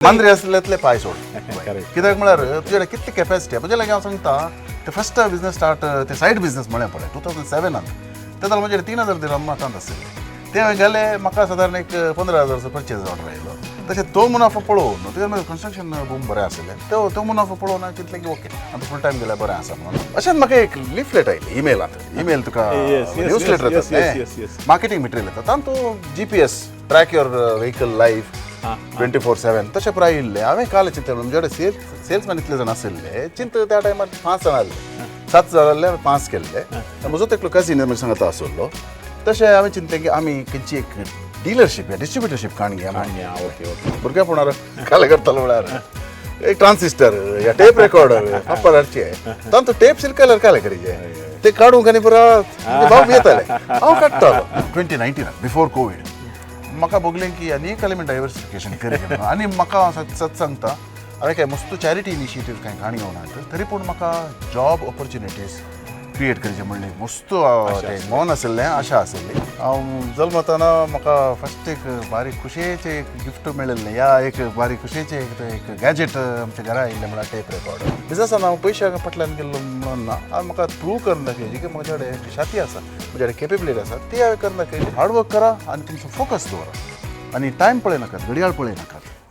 मांद्री आसलेतले पांय सोड. Correct. कित्याक म्हळ्यार तुजे कडेन कितली कॅपॅसिटी म्हजे लागीं हांव सांगता, ते फर्स्ट बिजनेस स्टार्ट, ते सायड बिजनेस म्हळें पळय 2007आंत, ते जाल्यार म्हजे 3000 दिरहम हातांत आशिल्ले. ते हांवें घाले, म्हाका सादारण एक 15,000चो परचेज ऑर्डर आयलो. तशें तो मुनाफो पळोवन, तुज्या मागीर कन्स्ट्रक्शन बूम बरें आशिल्लें, तो तो मुनाफो पळोवन हांवें चिंतलें की ओके, आतां फूल टायम गेल्यार बरें आसा म्हणून. अशेंच म्हाका एक लिफलेट आयली इमेलांत, इमेल तुका न्यूज लेटर येतात, मार्केटींग मटेरियल येता, तातूंत GPS track your vehicle life 24/7 तशें पुराय येयल्लें. हांवें काल चिंतलें, म्हजे कडेन सेल्समॅन इतले जाण आशिल्ले, चिंत त्या टायमार पांच जाण आसले, सात जाण आसले, हांवें पांच केल्ले. म्हजो एकलो कजीन म्हजे सांगता आसलो. तशें हांवें चिंतलें की आमी खंयची एक डिलरशीप या डिस्ट्रिब्युटरशीप काडून घेया. ओके ओके भुरगेपणार काले करतालो म्हळ्यार एक ट्रान्सिस्टर या टेप रेकॉर्डर पापार हाडचे, तांतू टेप सिल्क काले करीचे, ते काडूंक आनी पुरा भाव येताले, हांव काडटालो. 2019 बिफोर कोवीड म्हाका भोगलें की आनी एक आमी डायवर्सिफिकेशन करी म्हणून. आनी म्हाका हांव सत सत सांगता, हांवें काय मस्त चॅरिटी इनिशिएटीव कांय काणी घेवना, तरी पूण म्हाका जॉब ऑपॉर्च्युनिटीज क्रिएट करचें म्हणलें मस्त तें मन आशिल्लें, आशा आशिल्ली. हांव जल्मताना म्हाका फर्स्ट एक बारीक खुशयेचें एक गिफ्ट मेळिल्लें या एक बारीक खुशयेचें एक एक गॅजेट आमच्या घरा आयिल्लें म्हळ्यार टेप रेकॉर्डर. बिजनसान हांव पयशां फाटल्यान गेल्लो म्हणून ना, हांवें म्हाका प्रूव करून दाखयली की म्हज्या कडेन शाती आसा, म्हज्या कडेन केपेबिलिटी आसा, ती हांवें करून दाखयली. हार्ड वर्क करा आनी तुमचो फोकस दवरा आनी टायम पळयनाकात, घडयाळ पळयनाकात.